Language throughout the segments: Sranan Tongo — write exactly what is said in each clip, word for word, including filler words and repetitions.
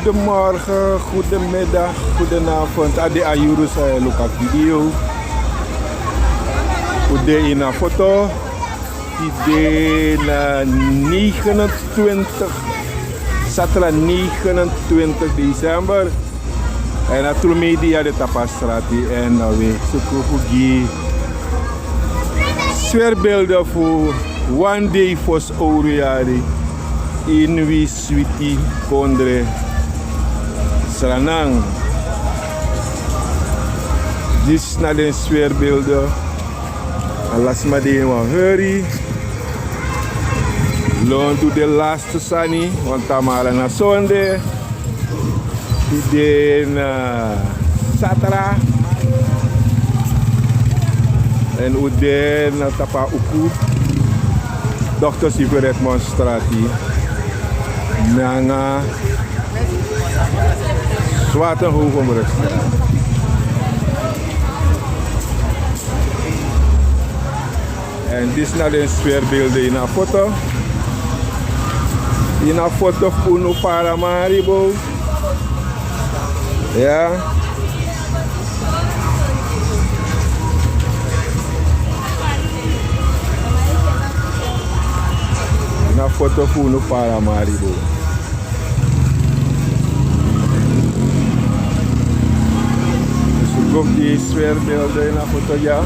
Goedemorgen, goedemiddag, goedenavond. A de a yuru san e luku a video. Un de ini a foto. Tide na negenentwintig, satra negenentwintig december. Èn a tru media de tapu a strati èn un e suku fu gi swerbeelden fu wan dei fosi owru yari ini wi switi kondre Sranan. Disi na den swerbeelden. Ala sma de ini wan heri. Lontu de lasti sani, wan tamara na sonde. Tide na satra. Èn un de na tapu a uku. Dokter Sifu Redmond strati. Nanga Zwartenhogenbrugstraat. Èn disi na den swerbeelden ini a foto. Ini a foto fu unu Paramaribo. Ya. Ini a foto fu unu Paramaribo. Dus un go gi swerbeelden ini a foto ya.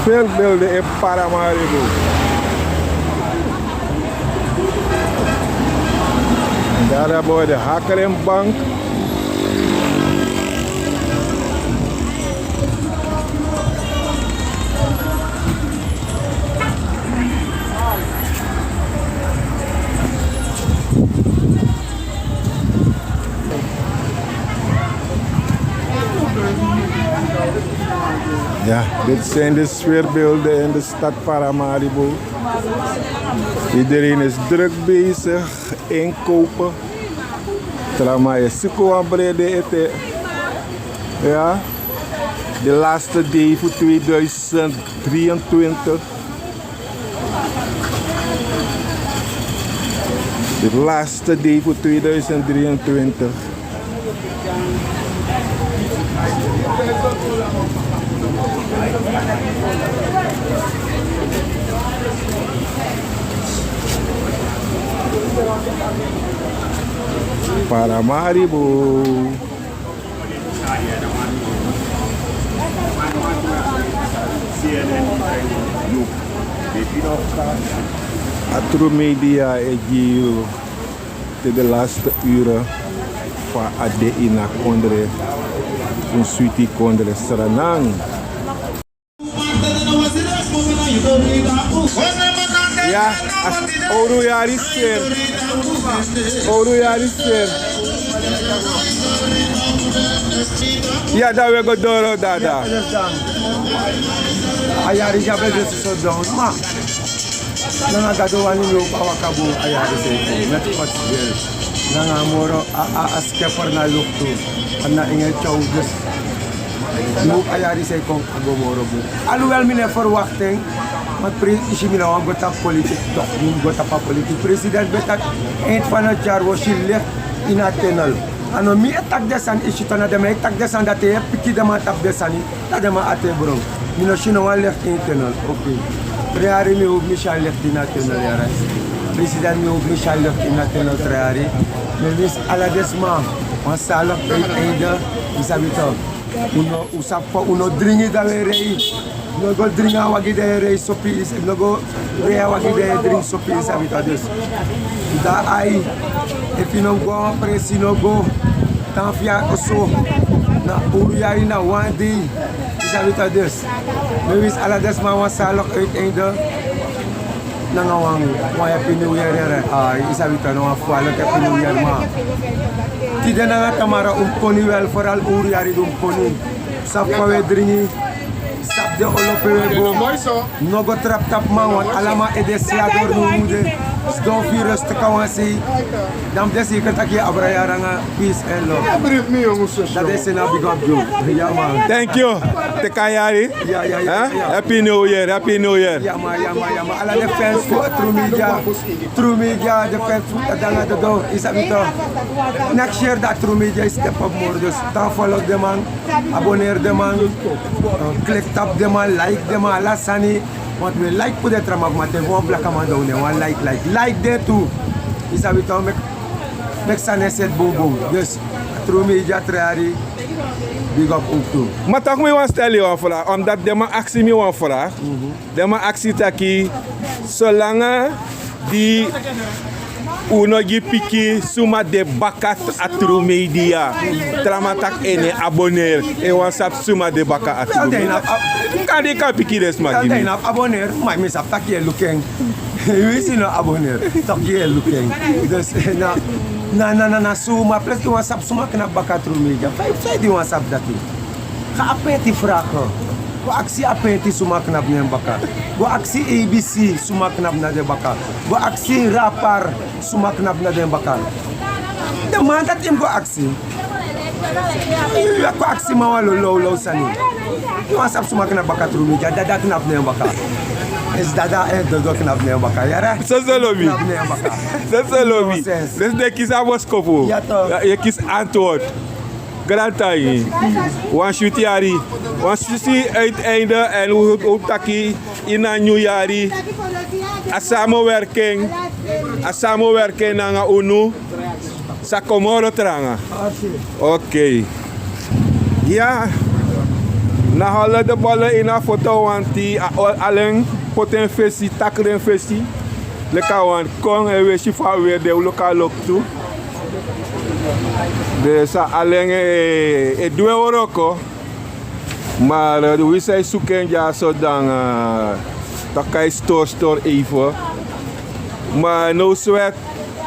Swerbeelden e Paramaribo. Dati a boi de Hakrenbank. Ya, dit zijn de sfeerbeelden in de stad Paramaribo. Iedereen is druk bezig inkopen. Tra man e suku wan brede ete. Ya, de laatste dei fu tweeduizend drieëntwintig. De laatste dei fu tweeduizend drieëntwintig. Paramaribo. A tru media e gi yu te de laatste uren fa a de ini a kondre fu un switi kondre Sranan. Ya, a owru yari seri. Owru yari seri. Ya, dan we go doro dada. A yari ya ben de so don. Nanga Gado wani mi o waka bun a yari san e kon. Met Gods wil. Nanga a moro a, a, a skeper na luktu. A na en e tyari dus. Mi o waka a yari san e kon a go moro bun. Alhoewel mi no e verwacht en. Ma pri-, isi mi no wani go tapu politiek toch. Mi go tapu a politiek. President ben taki eind van het jaar wi o si licht in a tunnel. A no mi e taki den sani, isi toch, na den man e taki den sani, dati e piki den man tapu den sani. Dati den man ati e bron. Mi no si no wan licht in tunnel. Oké. Tra yari mi hopi mi si a licht in a tunnel, yara. President, mi hopi mi si a licht in a tunnel, tra yari. Mi winsi ala den sma wan zalig uiteinde. Yu sabi toch. Un no, un sabi fa un no dringi dan un e rei. Un no go dringi a wagi dan un e rei sopi, yu sabi, un no go rei a wagi dan un e dringi sopi, yu sabi toch, dus. Dan ai, efu yu no go a wan presi, yu no go tan fu yu a oso, na uru yari na wan dei, yu sabi toch, dus. Mi winsi ala den sma wan zalig uiteinde. Nanga wan, wan happy new year, yara. Ah, yu sabi toch, na wan vrolijk happy new year, ma. Tide nanga tamara un mus koni wel, vooral uru yari di un mus koni. Sabi fa un e dringi, sabi den olo pe un e go. No go trapu tapu man, want ala man ede si a doro, no mu de. Sidon fu yu rustig a wan sei. Dan mi de zeker taki yu abra yari nanga peace and love. Dati e seni a big up gi unu. Ya man. Thank you. Teki a yari. Ya, ya, ya, ya. Happy New Year, Happy New Year. Ya man, ya man, ya man. Ala den fans fu True Media. True Media, den fans fu Tadanga Dodo. Yu sabi toch. Next year dati True Media e step up more. Dus dan follow den man. Abonneer den man. Eh, klik tapu den man, like den man, ala sani. Want wi e like puru den tra man, ma te wan blakaman dati, un no e wani like, like, like den tu. Yu sabi toch, meki, meki sani e seti bunbun. Dus, True Media, tra yari, big up unu tu. Ma toch mi wani stel yu wan vraag, omdat den man aksi mi wan vraag. Den man aksi taki, solanga di un no gi piki suma de baka a True Media. Tra man taki en no e abonneer. En wani sabi suma de baka a True Media. Kande yu kan piki den sma gi mi. Abonneer, ma mi sabi taki yu e luku en. Yu si no abonneer, taki yu e luku en. Dus, na, na, na, na, na suma, plus yu wani sabi suma knapu baka a True Media. Fa, fa yu wani sabi dati? Ga a penti vragen. Go aksi a penti suma knapu na en baka. Go aksi A B C suma knapu na den baka. Go aksi Rapar suma knapu na den baka. Den man dati yu mus go aksi. Yu e kon aksi man wan lawlaw sani. Yu wani sabi suma knapu baka True Media, Dada knapu na en baka. Esi Dada, eh, Dodo knapu na en baka. Yara? Soso lobi. Knapu na en baka. Soso lobi. Nonsense. Lesi den kisi a boskopu. Ya, toch. Ya, yu e kisi antwoord. Grantangi, wan switi yari, wan switi uiteinde, èn un, un taki ini a nyun yari, a samenwerking, a samenwerking nanga unu sa kon moro tranga. Oké. Ya, na hole de bole ini a foto, want a ol alen poti en fesi, takri en fesi. Leki a wani kon, e wesi fa a weri de, un luku a loktu. Dus a alen e, e du en wroko. Maar, eh, wi san e suku en dyaso dan, eh, taki a e stori stori even. Maar no sweat,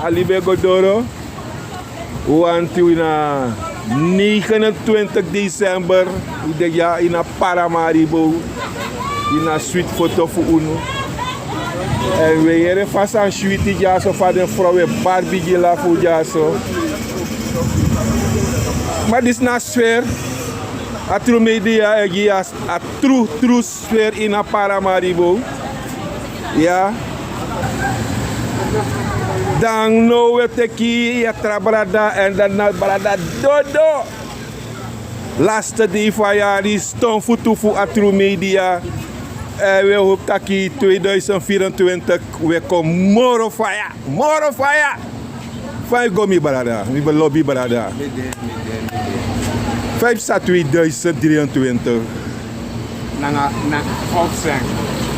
a libi e go doro. Want wi na negenentwintig december, wi de ya ini a Paramaribo, ini a switi foto fu unu. Èn wi e yere fa sani switi dyaso, fa den frow e bari bigi lafu dyaso. Ma disi na sfeer, a True Media e gi a, a tru, tru sfeer ini a Paramaribo. Ya. Dan now wi e teki a tra brada, èn dati na brada Dodo. Laste dei fu a yari, stonfutu fu a True Media. Èn wi e hopi taki tweeduizend vierentwintig wi e kon moro faya, moro faya. Fa yu go, mi brada, mi belobi brada? Mi de, mi de, mi de. Fa yu psa tweeduizend drieëntwintig? Nanga, na, opseng.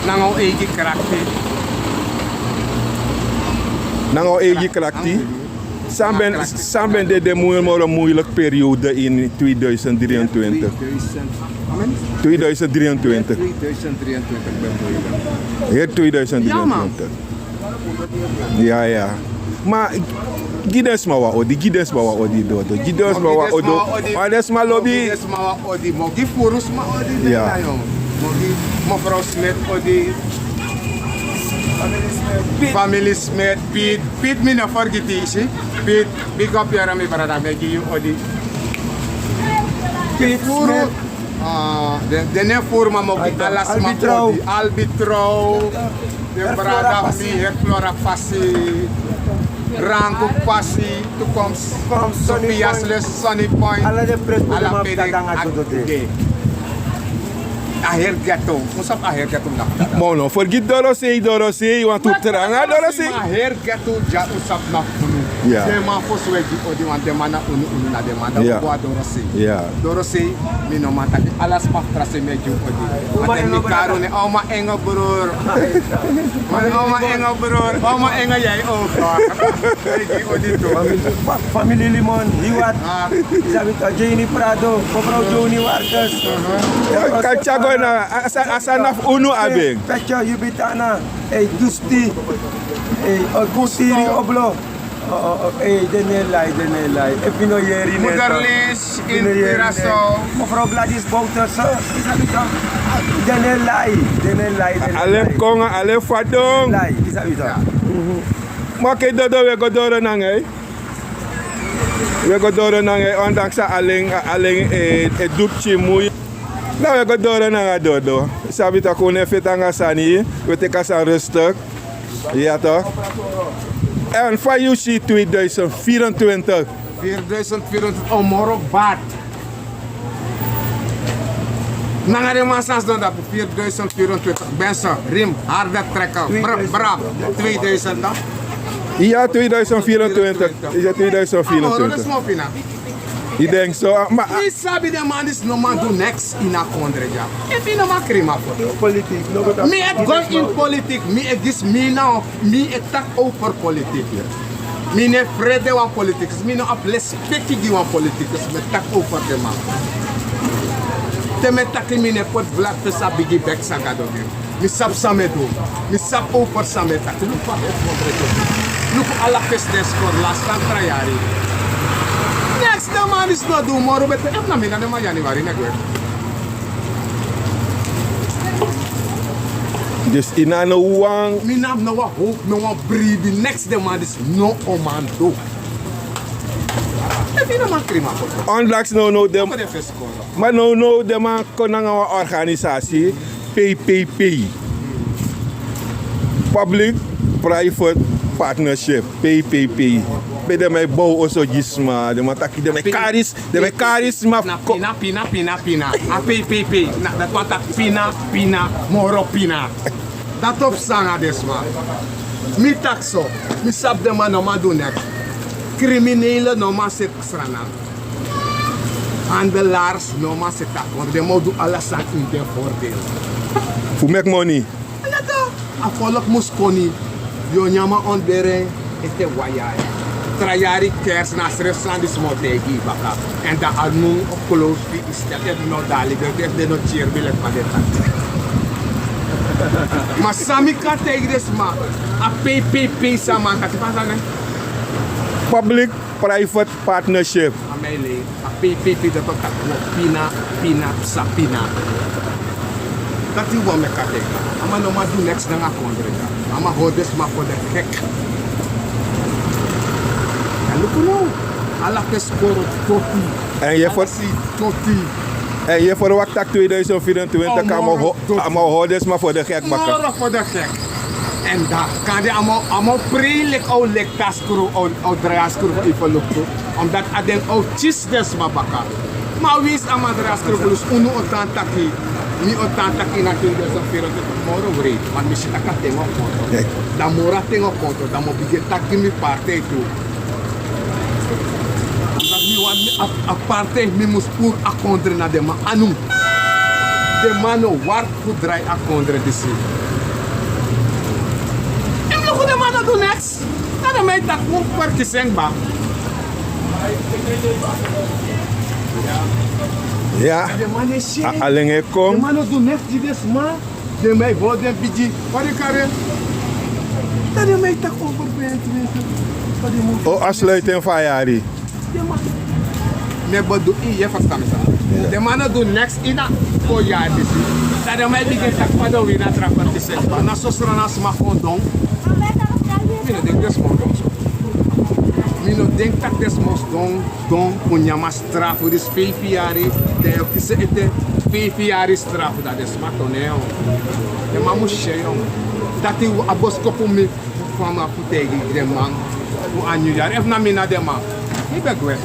Nanga un eigi krakti. Nanga un eigi krakti. San ben, san ben de den moro moeilijke periode in tweeduizend drieëntwintig? Tweeduizend drieëntwintig. Tweeduizend drieëntwintig ben moeilijk. Heri tweeduizend drieëntwintig. Ya, man. Ya, ya. Ma gi den sma wan odi, gi den sma wan odi, Dodo. Gi den sma wan odi. Ma den sma lobi. Gi den sma wan odi, mo gi furu sma odi, ya. Mo gi mevrouw Smith odi. Family Smith, Pit, Pit mi no forgiti isi. Pit, big up yere mi brada, mi e gi yu odi. Pit Smith. Den nen furu mama odi, ala sma odi, Albitrow. Den brada fu mi, Her Flora Pasi, Rangu Pasi, Toekomst, Sofias Les, Sunny Point, ala pede. A Her Ghetto, un sabi a Her Ghetto na. Ma un no fergiti Dorosei, Dorosei, wantu tranga Dorosei. Ma Her Ghetto dya, un sabi na unu. Den man fosi un e gi odi, want den man na unu, unu na den man. Dan un go na Dorosei. Dorosei, mi no man taki ala sma fu tra sei mi e gi un odi. Ma den mi kari un nen Oma Engo Broer. Oma Engo Broer, Oma Engo yai o. Mi e gi odi tu. Family Limon, Hiwat. Sabi to, Jenny Prado, mevrouw Joni Warkes. Kan tyago na, a sani na fu unu abi en. Petyo, Yubitana, ei, Dusti, ei, Ogusiri, Oblo. Ei, den no e lai, den no e lai. Efu yu no yere nen. Moeder Lies in Curaçao. Mevrouw Gladys Bouterse, yu sabi to. Den no e lai, den no e lai, den no e lai. Alen konga, alen fadon. Lai, yu sabi to. Ma oké, dodo, wi e go doro nanga yu. Wi e go doro nanga yu, ondanks a alen, a alen e, e du pikin mui. Dan wi e go doro nanga dodo. Yu sabi tak' un no e feti nanga sani, wi e teki a sani rustig. Ya toch? En fa yu si tweeduizend vierentwintig? Tweeduizend vierentwintig, o moro bad. Nanga den man san sidon dati, tweeduizend vierentwintig, bensen, riem, harde trekken, brab, brab, tweeduizend, no? Ya, tweeduizend vierentwintig. Is het tweeduizend vierentwintig? Yu denki so, ma... Mi sabi den man disi no man du neks ini a kondre dya. Efu yu no man krin mi a foto. Mi e go ini politiek, mi e kisi mi na Mi e taki over politiek. Mi no e frede wan politikus. Mi no abi lespeki gi wan politikus. Mi e taki over den man. Te mi e taki, mi no e poti blad fesi a bigi bek san Gado gi mi. Mi sabi san mi e du. Mi sabi over san mi e taki. Luku fa a heri kondre. Luku ala fesi den skori lasi tra yari. Neks den man disi no du moro bete. Efu na mi, na den man januari no e gwe. Dus yu no abi no wan... Mi no abi no wan hopu, no wan bribi, neks den man disi no o man du. Efu yu no man krin mi a foto. Ondanks nownow den... Ma nownow den man kon nanga wan organisasi, P P P. Public Private Partnership, P P P. Pe den man e bow oso gi sma, den man taki den man e kari Den man e kari sma fu... Na pina, pina, pina, pina. A P P P, na dati wani taki pina, pina, moro pina. Dati o psa nanga den sma. Mi taki so, mi sabi den man no man du neks. Criminelen no man seti Sranan. Handelaars no man seti a kondre. Den man o du ala sani ini den voordeel. Fu meki moni. Leti, a folku mus koni. Yu o nyan a ontbering ete wan yari. Tra yari kerst, na a srefi sani disi mi o taigi yu baka. Èn dan a mun o close fi yu, yu step ete no dali, den ete den no tyeri mi leki fa den taki. Ma san mi kan taigi den sma, a P P P san man taki, fa a sani nen? Public Private Partnership. A mi e lei, a P P P dati o taki wan pina, pina, psa pina. Dati wan meki a taigi. A man no man du neks nanga a kondre. A man hori den sma fu den gek. Èn luku now, ala fesi koro toti. Èn yu e... Ala si toti. Èn yu e ferwakti taki tweeduizend vierentwintig a man o hori den sma fu den gek baka. Moro fu den gek. Èn dan kande a man o, a man o prei leki a o leki a skru, a o drai a skru fu yu ferluktu. Omdat a den o kisi den sma baka. Ma winsi a man drai a skru fu lusu, unu o tan taki, mi o tan taki ini a tweeduizend vierentwintig moro wreed. Want mi si taki a ten o konto. Dan moro a ten o konto, dan mi o bigin taki mi partij tu. Omdat mi wani a, a partij, mi mus puru a kondre na den man anu. Den man no wani fu drai a kondre disi. Yu mus luku den man no du neks. Na den man e taki fu verkiezing kba. Ya. Den man e si. A, a lenge kon. Den man no du neks gi den sma. Den man e hori den bigi. Fa den kari en? Na den man e taki over twenty twenty. Fa den mus... O, a sluiten fu a yari. Den man, mi e bedoel, yu e ferstan mi san. Ya. Den man no du neks ini a, Kon yari disi. Dan den man e bigin taki fa den o wini a tra parti seti. Na so Sranan sma kon don. Mi no denki den sma o don so. Mi no denki taki den sma o sidon, don kon nyan a strafu disi feifi yari. Den e kisi ete feifi yari strafu, dan den sma ton en. Den man mus si en. Dati a boskopu mi fu a man fu taigi den man fu a nyun yari. Efu na mi na den man, mi ben gwe.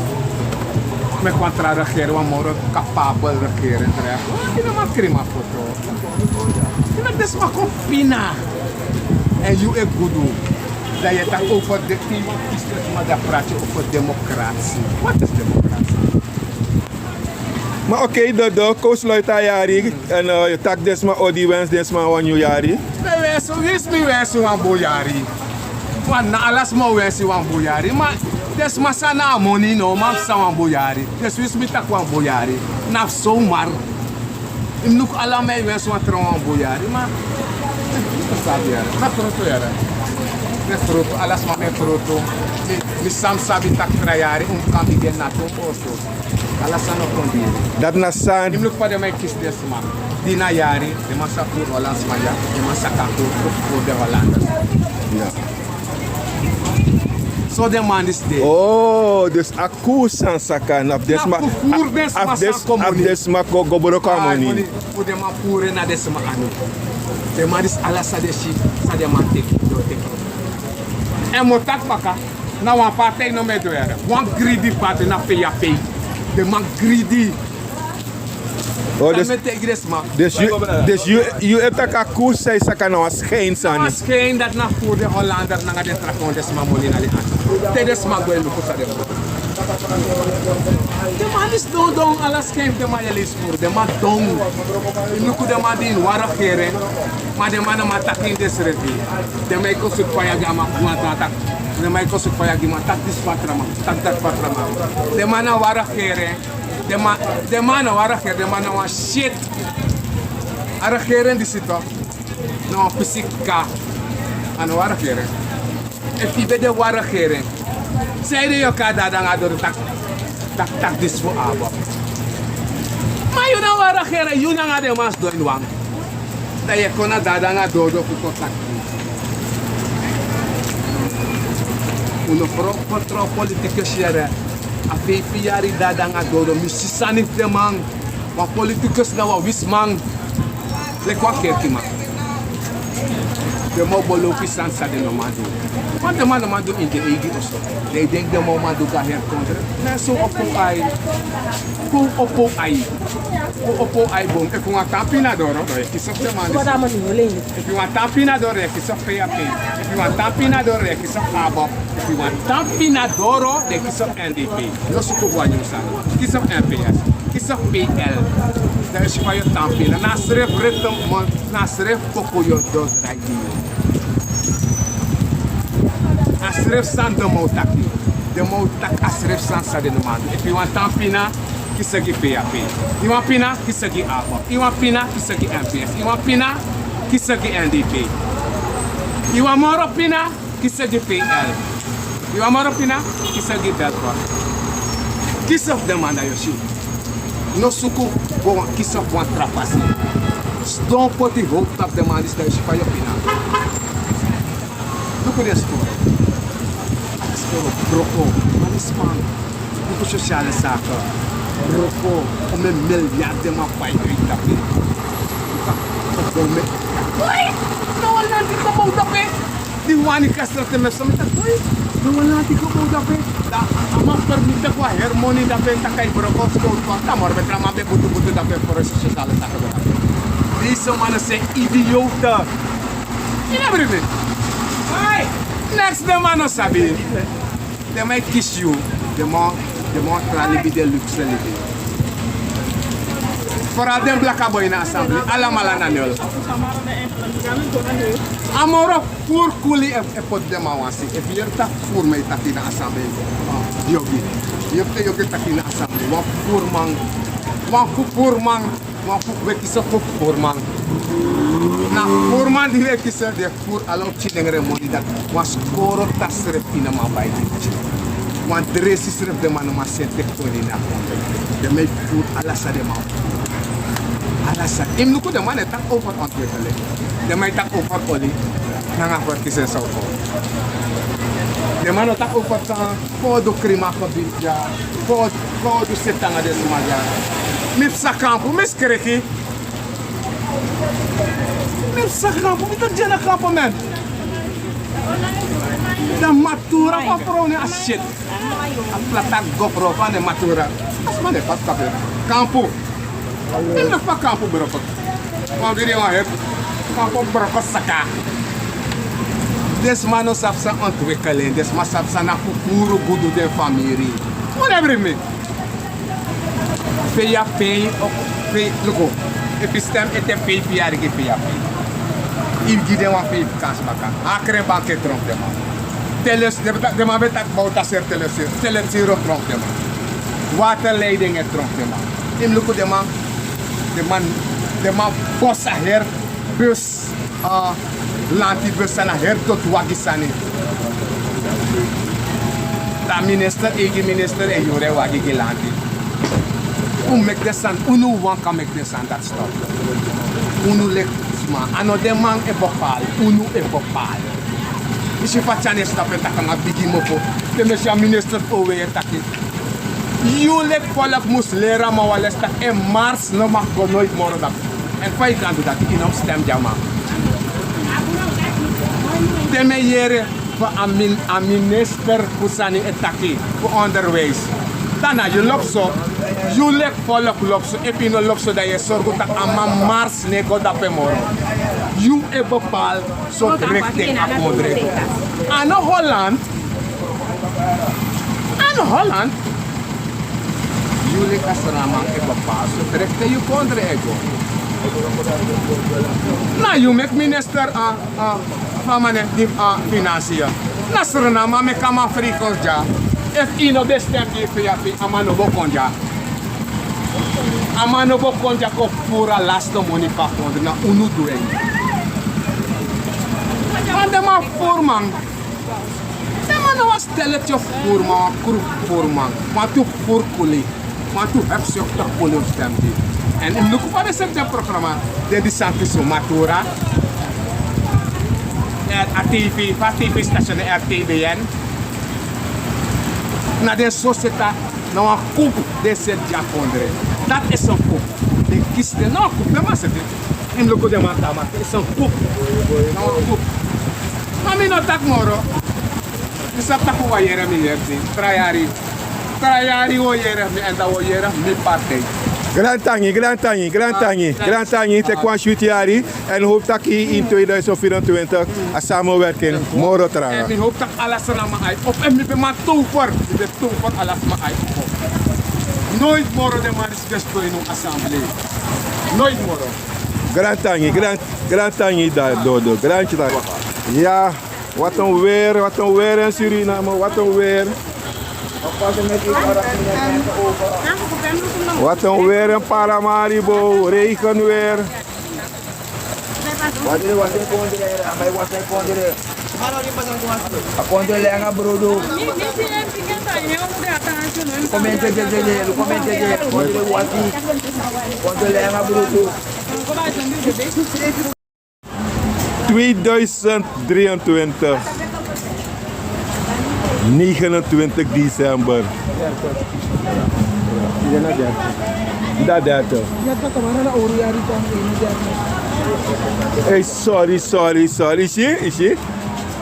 Meki wan tra regering, wan moro capabel regering trek. Yu no man krin man foto. Yu meki den sma kon fina. Èn yu e gudu. Dan yu e taki over de, yu e kisi den sma, dan prati over democratie. Wat is democratie? Ma oké, Dodo, kon wi sluiti a yari. Èn, eh, yu taki den sma odi, wensi den sma wan nyun yari. Mi wensi, winsi mi wensi wan bun yari. Want na ala sma o wensi wan bun yari. Ma den sma san na a moni no man psa wan bun yari. Dus winsi mi taki wan bun yari, na fu somar. Yu mus luku, ala man e wensi wan tra wan bun yari, ma mi no sabi yari. Na froto yari. Mi e froto, ala sma, mi e froto. Mi, mi san mi sabi taki tra yari un kan bigin nati un oso. Ala sani o kon diri. Dati na sani. Yu mus luku fa den man e kisi den sma. Dina yari, den man sa furu Hollandsman ya, den man sa kan furu, furu den Hollanders. Ya. So den man disi de. Oh, dus a koers san saka, na fu den sma, fu furu den sma, a fu den, san kon moni. A fu den sma go, go broko a moni. Fu den man puru en na den sma anu. Den man disi, ala san den si, san den man teki, den o teki. Èn mi o taki baka, na wan partij no mi e du yere. Wan gridi partij na P A P. Den man gridi. Oh, dus, dus yu, dus yu, yu e taki a koers san yu saka na wan schijn sani. Wan schijn dati na furu den Hollander nanga den tra kondre sma moni na den anu. Te den sma go e luku san den. Den man disi don don, ala schijn den man e leisi furu, den man don. Yu luku den man di ini wan regering, ma den man no man taki ini densrefi. Den man e kon sutu faya gi a man fu wan tra taki. Den man e kon sutu faya gi man, taki disi fu a tra man, taki dati fu a tra man. Den man na wan regering. Den man, den man na wan regering, den man na wan shit. A regering disi toch, na wan pisi kaka. A no wan regering. Efu yu ben de wan regering, sanede yu o kon na dada nanga dodo taki, taki, taki disi fu abo. Ma yu na wan regering, yu nanga den man sidon ini wan. Dan yu e kon na dada nanga dodo fu kon taki. Un no frow kontrol politikus yere. A feifi yari dada nanga dodo, mi si sani fu den man. Wan politikus na wan wisiman. Leki wan kerkiman. Den man o belofu sani san den no man du. Want den man no man du ini den eigi oso. Den e denki den man o man du go na heri kondre. Ma so opo ai. Kon opo ai. Kon opo ai bun. Efu wan tan pina doro, dan yu e kisi fu den man disi. Efu yu wani tan pina doro, yu e kisi fu P A P. Efu yu wani tan pina doro, yu e kisi fu abo. Efu yu wani tan pina doro, yu e kisi fu N D P. No suku fu wan nyun sani. Kisi fu M P S. Kisi fu P L. Dan yu si fa yu o tan pina. Na a srefi ritme, na a srefi koko yu o du. A srefi sani den man o taki. Den man o taki a srefi sani san den no man du. Efu yu wani tan pina, kisi gi P A P. Yu wani pina, kisi gi abo. Yu wani pina, kisi gi M P S. Yu wani pina, kisi gi N D P. Yu wani moro pina, kisi gi P L. Yu wani moro pina, kisi gi Belfort. Kisi fu den man, dan yu o si. No suku go wan kisi fu wan tra fasi. Sidon poti howpu tapu den man disi, dan yu o si fa yu o pina. Luku den skoro. Skoro broko. Manisiman. Luku sociale zaken. Broko. Omeni milyard den man pai uit dape. Luku a, luku a. Oi! No wan lanti kon bow dape. Di wani kasra te meki san mi taki, oi, no wan lanti kon bow dape. Dan a man permiti kon heri moni dape, taki a e broko skoro kon. Dan moro ben tra man ben butu butu dape, foresi sociale zaken dape. Deze mannen zijn idioten. Yu no bribi. Next, den man no sabi. Den man e kisi yu. Den man, den man tra libi, den luxe libi. Vooral den blaka boi na assemblee, alamala na nul. A moro furu kuli e, e poti den man wan sei. Efu yu yere taki furu man e taki na assemblee, yogi. Yu yere taki na assemblee. Wan furu man, wan furu man. Wan fu, wi e kisi fu furu man. Na furu man di wi e kisi, den furu ala pikin nengre moni dati. Wan skoro tas srefi yu no man bai gi pikin. Wan dresi srefi den man no man seti kon ini a kondre. Den man e furu ala san den man furu. A Yu mus luku den man e taki over ontwikkeling. Den man e taki over oli nanga verkiezing so. Den man no taki over san fu du, krima gebied dya, fu du seti nanga den sma dya. Mi psa kampu, mi skreki. Mi psa kampu, mi taki dyana kampu, man. Dan matura fu a frow ne a shit. A plata go frow fu a ne matura. A sma ne pasa tapu kampu. Mi no pasa kampu broko. Wan biri wan hep. Kampu broko saka. Den sma no sabi san ontwikkeling. Den sma sabi san na fufuru gudu den famiri. Un no e bring mi. Fei a fei, o fei, luku. Efu yu stem ete feifi yari gi fei a fei. Yu gi den wan feifi kansi baka. Akren banki e tronk den man. Teles, den, den man ben taki bowta seri teles, teles siro tronk den man. Waterleiding e tronk den man. Yu mus luku den man, den man, den man bosi a heri bus, a lanti bus, san na heri doti wagi sani. Dan minister, eigi minister e yuru en wagi gi lanti. Un meki den sani, unu wawan kan meki den sani dati stop. Unu leki sma, a no den man e bepaal, unu e bepaal. Yu si fa Tyani e stop e taki nanga bigi mofo. Den mi si a minister fu O W e taki. Yu leki folku mus leri a man wan lesi taki en mars no mag go noiti moro dape. Èn fa yu kan du dati, yu no mus stem gi a man. Te mi e yere fa a min-, a minister fu sani e taki, fu onderwijs. Dan na yu lobi so, yu leki folku lobi so, efu yu no lobi so dan yu e sorgu taki a man mars no e go dape moro. Yu e bepaal so richting a kondre. A no Holland. A no Holland. Yu leki a Sranan man e bepaal so richting yu kondre e go. Na yu meki minister, a, a, fa a man e, di, a, financiën. Na Sranan man meki a man frikos dya. Efu yu no ben stem gi yu fei a fei, a man no bo kon dya. A man no bo kon dya kon furu a lasti moni fu a kondre, na unu du en. Èn den man furu man. Den man no wan stel eti fu furu man, wan kru fu furu man. Wantu furu kuli. Wantu hepsi fu taki kuli fu stem gi. Èn yu mus luku fa den seti den programa, den di san kisi un matura. A T V, fa a T V station R T B N. Na den so seti a Na wan kupu den seti gi a kondre. Dati e son kupu. Den kisi den na wan kupu, den man seti. Yu mus luku den man tan, ma dati e son kupu. Na wan kupu. Ma mi no taki moro. Mi sabi taki un o yere mi yere, tra yari. Tra yari un o yere mi, èn dan un o yere mi partij. Grantangi, grantangi, grantangi, grantangi. Teki wan switi yari. Èn hopu taki in tweeduizend vierentwintig a samenwerking moro tranga. Èn mi hopu taki ala sma na man ai. Of èn mi ben man tover. Mi ben tover ala sma ai. Nooit moro den man disi ben stori ini un assemblee. Nooit moro. Grantangi, gran, grantangi dati dodo. Grantangi. Ya, wat een weer, wat een weer in Suriname, wat een weer. Wat een weer in Paramaribo, regenweer. Wasi, wasi kondre, a mai wasi kondre. A kondre lenga brudu. Komente jeje, komente jeje, kondre wasi. Kondre lenga brudu. Tweeduizend drieëntwintig, negenentwintig december. Dati, dati. Ei, sorry, sorry, sorry. Yu si, yu si.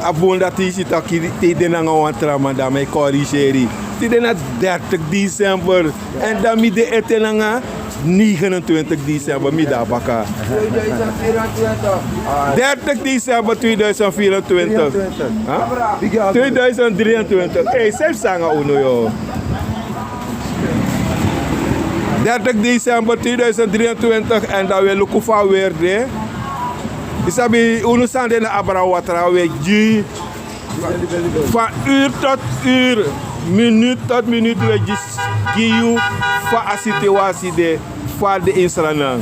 A bun dati yu si taki te yu de nanga wan tra man dan mi e korigeri. Tide na dertig december. Èn dan mi de ete nanga negenentwintig december, mi de na baka. Tweeduizend vierentwintig. Dertig december tweeduizend vierentwintig. Drieëntwintig. Huh? Tweeduizend drieëntwintig. Ei, san psa nanga unu, yo. Dertig december tweeduizend drieëntwintig, èn dan wi e luku fa a weer de. Yu sabi, unu san de na abra watra, wi e gi. Van uur tot uur, minuut tot minuut, wi e gi, gi yu fa a situatie de, fa a de in Sranan.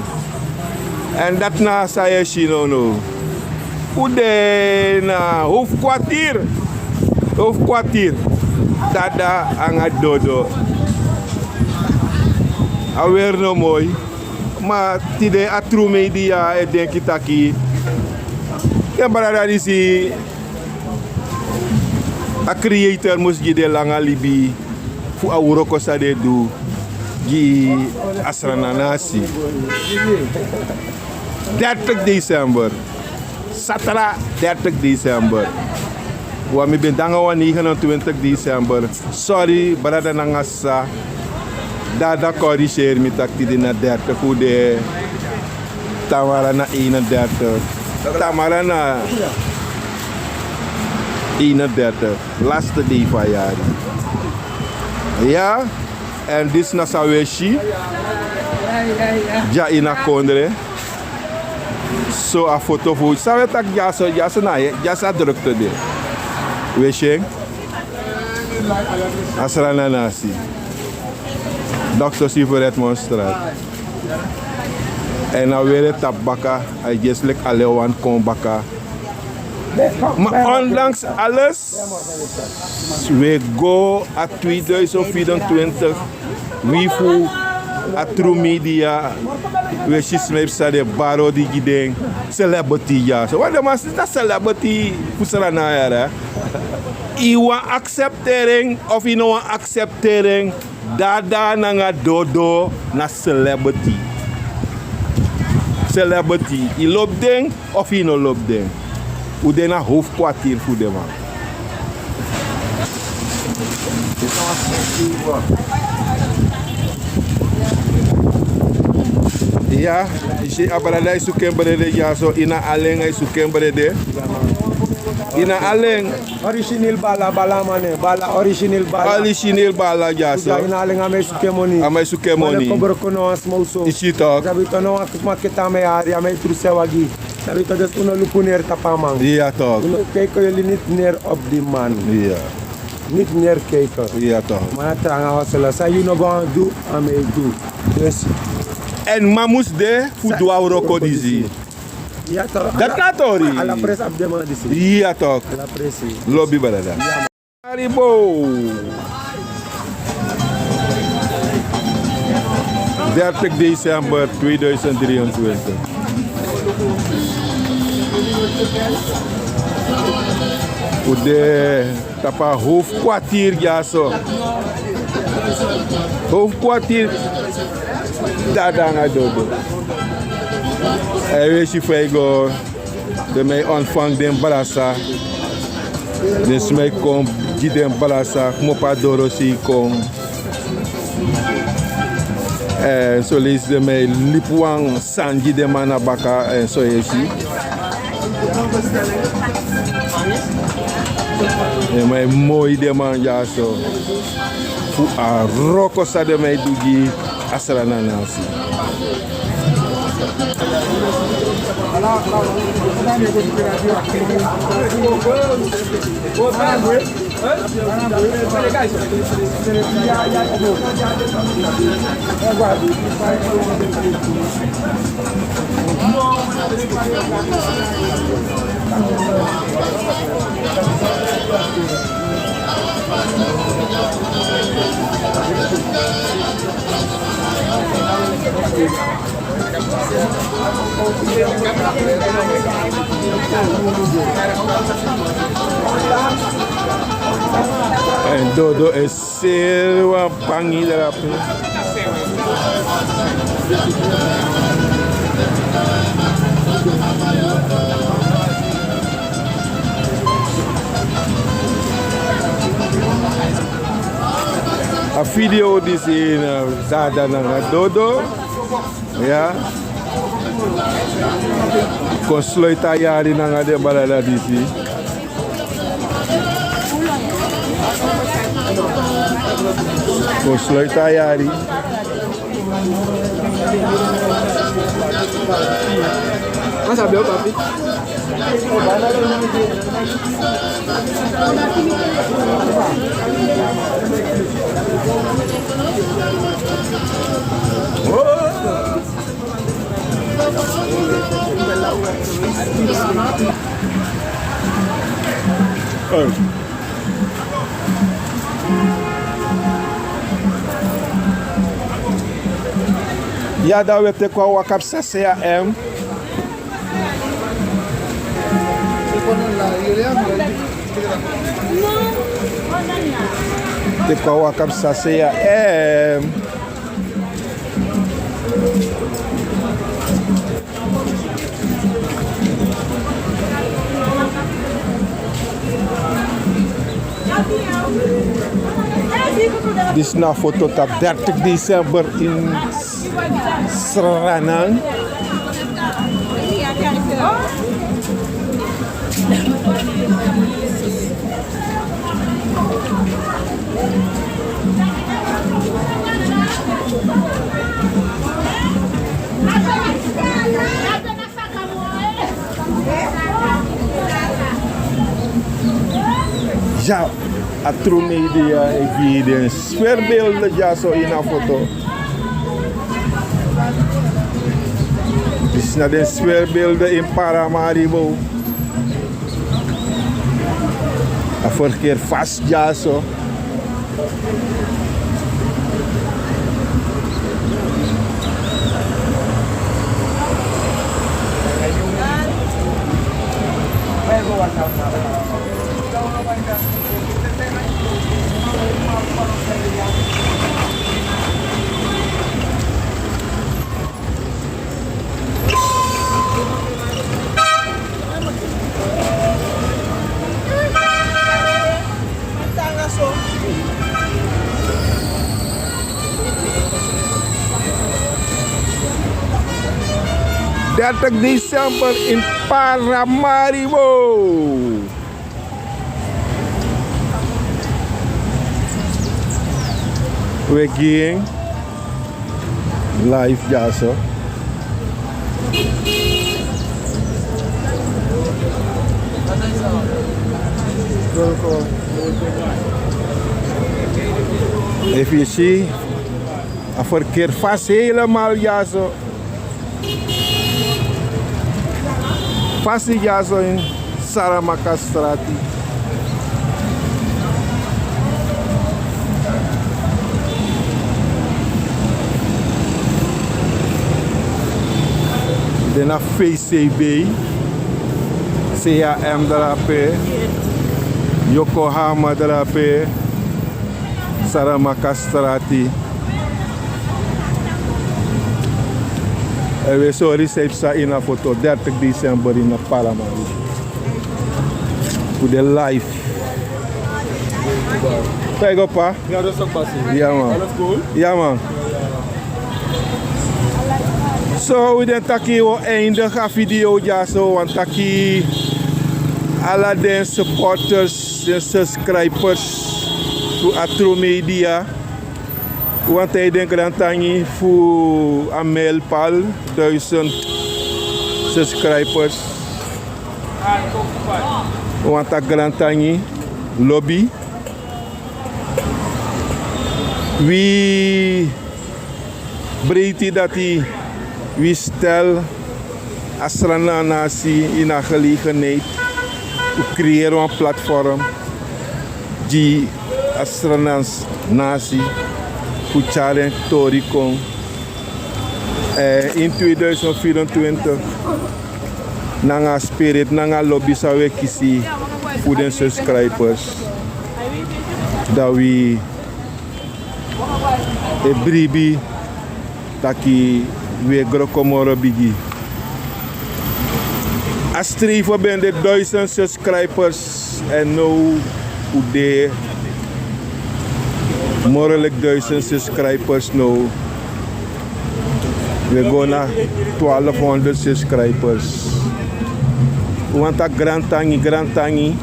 Èn dati na san yu e si nownow. Un de na hoofdkwartier. Hoofdkwartier. Dada nanga dodo. A weer no moi. Ma tide a tru media e denki taki den brada disi, a Creator mus gi den langa libi fu a wroko san den du gi a Sranan nasi. Dertig december, satra dertig december. Wan mi ben de nanga wan negenentwintig december. Sorry brada nanga sisa. Dada korigeri mi taki tide na dertig fu de. Tamara na eenendertig. Tamara na eenendertig. Laste dei fu a yari. Ya. Èn disi na san wi e si dya ini a kondre. So a foto fu san wi e taki dyaso, dyaso na, dyaso a drukte de. Wi e si en. A Sranan nasi. Dokter Sifu Redmond Straat. Èn a weri e tapu baka, a e dyesi leki alen wani kon baka. Ma ondanks alles, wi e go a tweeduizend vierentwintig. Wi fu a tru media, wi e si sma e psa den bari odi gi den celebrity dyaso. Wan den man si na celebrity fu Sranan yara. Yu wani aksepteri en of yu no wani aksepteri en, Dada nanga Dodo na celebrity. Celebrity, yu lobi den of yu no lobi den. Un de na hoofdkwartier fu den man. Ya, yu si a brada e suku en brede dyaso, ini a alen a e suku en brede. Ini a alen. Origineel bala, bala mane, bala, origineel bala. Origineel bala dyaso. Ini a alen a man e suku en moni. A man e suku en moni. Koboro kono wan sma oso. Yu si tok. Sabi tok, no wan sma keti a man e hari, a man e tru sewagi. Sabi tok, dus un no luku neer tapu a man. Ya tok. Un no kijken, jullie niet neer op die man. Ya. Niet neer kijken. Ya tok. Man na tranga hosela. San yu no go du, a man e du. Dus. Èn man mus de fu du a wroko disi. Ya tok. Dati na tori. Ala presi abi den man disi. Ya tok. Ala presi. Lobi brada. Ya. Haribo. Dertig december tweeduizend drieëntwintig. Un de tapu a hoofdkwartier dyaso. Hoofdkwartier. Dada nanga Dodo. Èn wi e si fa e go. Den man e ontvangi den brasa. Den sma e kon gi den brasa, kmopo a doro sei kon. Èn soleisi den man e libi wan sani gi den man na baka, èn so yu e si. Den man e moi den man dyaso. Fu a wroko san den man e du gi a Sranan nasi. Èn Dodo e seri wan bangi drape. A video disi na Dada nanga Dodo. Ya. Kon sluiti a yari nanga den brada disi. Kon sluiti a yari. Ya, dan we teki wan waka psa C A M. Teki wan waka psa C A M. Disi na foto tapu dertig december in Sranan. Ya, a True Media e gi den sferbeelden dyaso ini a foto. Disi na den sferbeelden in Paramaribo. A verkeer vast dyaso. Dertig december in Paramaribo. We gi en live dyaso. Efu yu si, a verkeer vast helemaal dyaso. Vast dyaso in Saramakastrati. Den na V C B, C A M drape, Yokohama drape, Saramakastrati. Èn we sori san e psa ini a foto, dertig december ini Paramaribo. Fu de live. Fa e go, pa? Ya, man. Ya, man. So, wi den taki wi o eindig a video dyaso, wan taki ala den supporters, den subscribers fu a True Media. Wan taki den grantangi fu a mijlpaal, duizend subscribers. Wan taki grantangi, lobi. Wi breiti dati wi stel a Sranan nasi ini a gelegenheid fu creëer wan platform gi a Sranan nasi fu tyari en tori kon. Eh, in tweeduizend vierentwintig, nanga a spirit, nanga a lobi san wi e kisi fu den subscribers, dan wi e bribi taki wi e gro kon moro bigi. A streven ben de duizend subscribers, èn now un de moro leki duizend subscribers now. Wi e go na twaalfhonderd subscribers. Un wani taki grantangi, grantangi.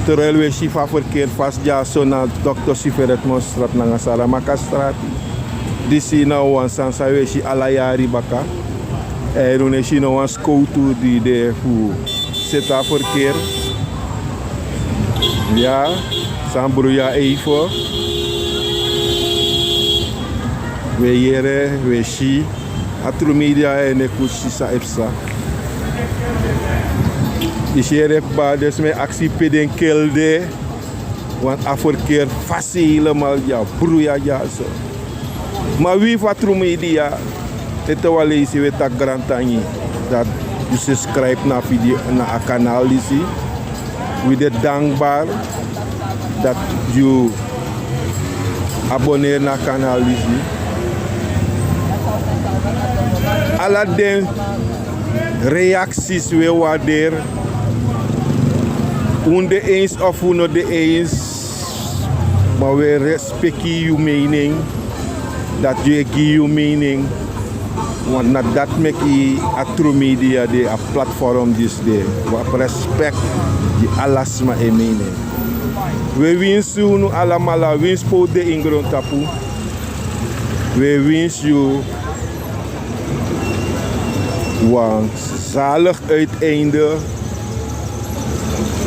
Terwijl wi e si fa verkeer vast dyaso na Dokter Sivertmanstraat nanga Saramakastraat. Disi na wan sani san wi e si ala yari baka. Èn un no e si no wan skowtu di de fu seti a verkeer. Ya, san bruya even. Wi e yere, wi e si. A True Media e meki un si san e psa. Yu si, yere kba, dus mi e aksi pe den kel de. Want a verkeer vast helemaal, ya, bruya dyaso. Ma wi fu a True Media, ete wan leisi wi e taki grantangi dati yu subscribe na a video, na a kanal disi. Wi de dankbaar dati yu abonneri na a kanal disi. Ala den reacties wi e waardeer. Un de eens of un no de eens, ma wi e respeki yu mening. Dati yu e gi yu mening. Want na dati meki a True Media de, a platform disi de. Wi abi respect gi ala sma en mening. Wi e winsi unu alamala, winsi pe un de ini grontapu. Wi e winsi yu wan zalig uiteinde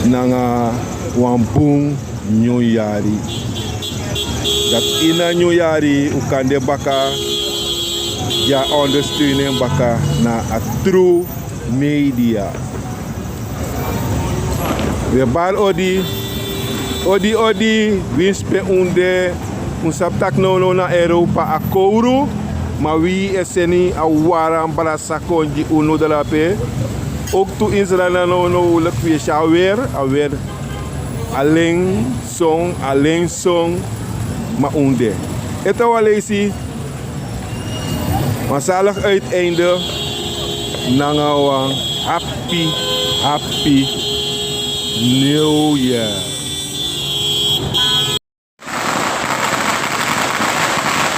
nanga wan bun nyun yari. Dati ini a nyun yari un kan de baka, gi a ondersteuning baka na a True Media. Wi e bari odi, odi, odi, winsi pe un de. Un sabi tak' nownow na Europa a kowru, ma wi e seni a waran brasa kon gi unu drape. Ook tu Israel na nownow leki wi e si a weer, a weer alen son, alen son, ma un de. Ete wan leisi, wan zalig uiteinde nanga wan happy, happy New Year.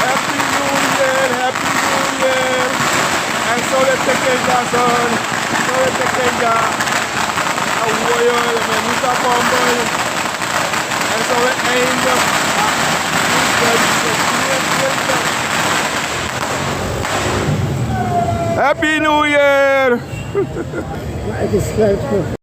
Happy New Year, Happy New Year. En so wi e teki en, so wi e teki en. A woyo, mi e musu a kon boi. En so wi e eindig. Happy New Year!